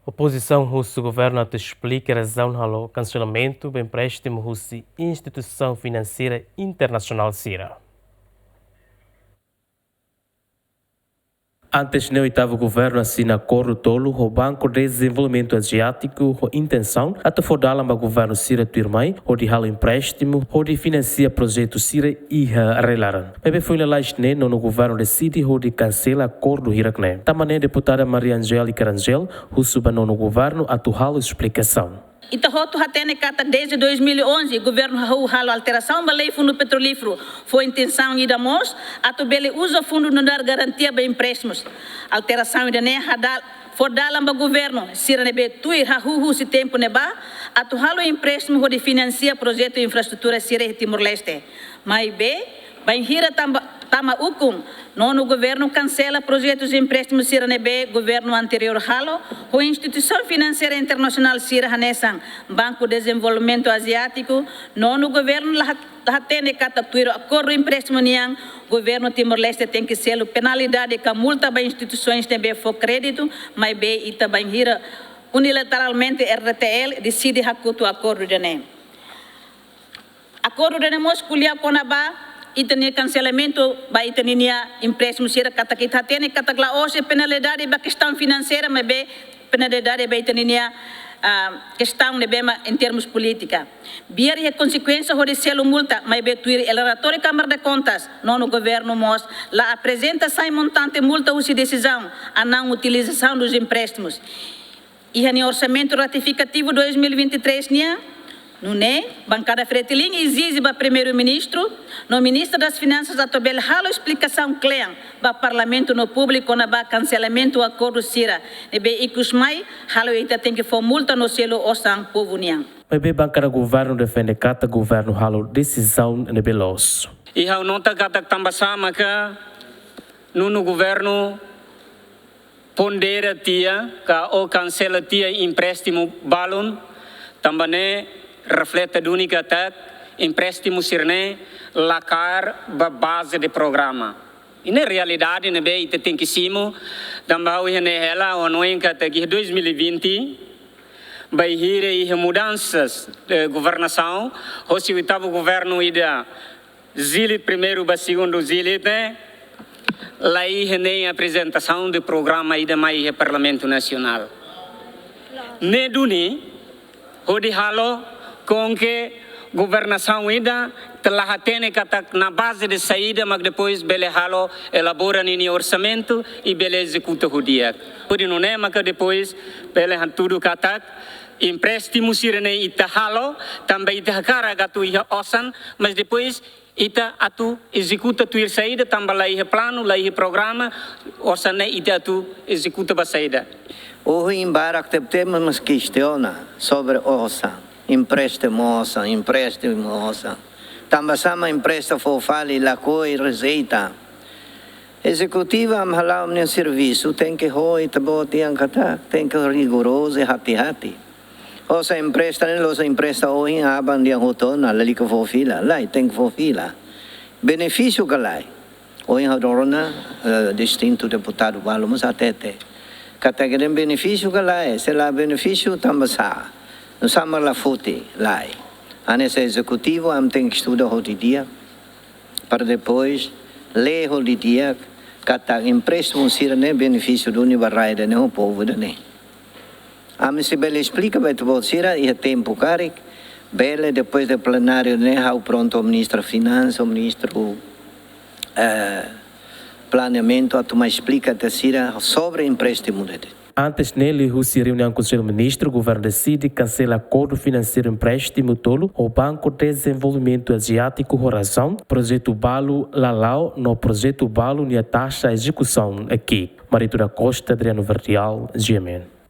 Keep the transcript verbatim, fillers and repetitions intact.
Opozisaun husu governu atu esplika razaun halo kanselamentu ba empréstimu husi instituisaun finanseira internasionál sira. Antes ne'e, oitavu governu asina akordu tolu ho Banku Dezenvolvimentu Aziátiku ho intensaun atu fó dalan ba governu sira tuirmai hodi halo empréstimu hodi finansia projetu sira iha rai-laran. Maibé foin lalais ne'e, nonu governu deside hodi kansela akordu hirak ne'e. Tanba ne'e, deputada Maria Angélica Rangel husu ba nonu governu atu halo esplikasaun. Ita hotu hatene katak desde dois mil e onze governu hahú halo alterasaun ba lei Fundu Petrolíferu, fó intensaun ida mós atu bele uza fundu nu'udar garantia ba empréstimus. Alterasaun ida-ne'e hada-, fó dalan ba governu sira ne'ebé tuir hahú husi tempu ne'ebá atu halo empréstimu hodi finansia projetu infraestrutura sira iha Timor-Leste. Maibé, bainhira tama, tama ukun, nonu governu kansela projetus empréstimu sira ne'ebé governu anteriór halo ho instituisaun finanseira internasionál sira hanesan Banku Dezenvolvimentu Aziátiku. Nonu governu la hat-, la hatene katak tuir akordu empréstimu nian, governu Timor-Leste tenke selu penalidade ka multa ba instituisoens ne'ebé fó kréditu, maibé ita bainhira unilateralmente R D T L deside hakotu akordu ida-ne'e. Akordu ida-ne'e mós ko'alia kona-ba ita-nia kanselamentu ba ita-nia empréstimu sira, katak ita hatene katak la'ós penalidade ba kestaun finanseira, maibé penalidade ba ita-nia, ah, kestaun ne'ebé mak em termos polítika. Biar iha konsekuénsia hodi selu multa, maibé tuir relatóriu Câmara de Contas, nonu governu mós la aprezenta sai montante multa husi desizaun a não utilização dos empréstimos iha nia orsamentu ratifikativu dois mil e vinte e três nian. Nune'e, bankada Fretilin ezije ba Primeiru-Ministru no Ministra das Finansas atu bele halo esplikasaun kle'an ba Parlamentu no públiku kona-ba kanselamentu akordu sira ne'ebé ikus mai halo ita tenke fó multa no selu osan povu nian. Maibé bankada governu defende katak governu halo desizaun ne'ebé loos. I ha'u nota katak tanbasá maka nonu governu pondera tiha ka ou kansela tiha empréstimu balun, tanba ne'e reflete duni katak empréstimu sira-ne'e la kaer ba baze de programa. I ne'e realidade ne'ebé ita tenke simu, tanba ha'u iha ne'e hela, ha'u hanoin katak iha dois mil e vinte, bainhira iha mudansas de governasaun, hosi oitavu governu ida jilid primeiru ba segundu jilid ne'e, la iha nein aprezentasaun de programa ida mai iha Parlamentu Nasionál. Ne'e duni hodi halo com que governasaun ida ita la hatene katak na baze de saida mak depois bele halo elabora ninia orsamentu i bele ezekuta ho di'ak. Hodi nune'e maka depois bele hatudu katak empréstimu sira-ne'e ita halo tanba ita hakarak atu iha osan, mas depois ita atu ezekuta tuir saida tanba la iha planu, la iha programa, osan ne'e ita atu ezekuta ba saida. Ohin barak tebtebes ema kestiona sobre osan, empréstimu osan, empréstimu osan. Tanbasá mak empresta fó fali lakohi rezeita. Ezekutivu ami hala'o ami-nia servisu, tenke ho ita-boot dehan katak, tenke rigorozu i hati-hati. Osan empresta ne'e la'ós empresta ohin, aban dehan hotu ona, lalika fó fila, lae, tenke fó fila. Benefísiu ka lae? Ohin ha'u rona, eh, distintu deputadu balu mós hatete katak ida-ne'e benefísiu ka lae, se la benefísiu tanbasá? Nusá mak la foti, lae. Hanesan ezekutivu, ami tenke estuda ho di'ak, para depois lee ho di'ak katak empréstimu sira-ne'e benefísiu duni ba rai ida-ne'e ho povu ida-ne'e. Ami sei bele esplika ba ita-boot sira iha tempu karik, bele depois de plenáriu ne'e ha'u prontu ho ministra finansa, ministru, eh, planeamentu atu mai esplika ita sira sobre empréstimu ida-ne'e. Antes ne'e, liuhusi reuniaun Konsellu Ministru, governu deside kansela akordu finanseiru empréstimu tolu ho Banku Dezenvolvimentu Aziátiku ho razaun projetu balu la la'o no projetu balu nia taxa ezekusaun ki'ik. Marito da Costa, Adriano Verdial, G M N.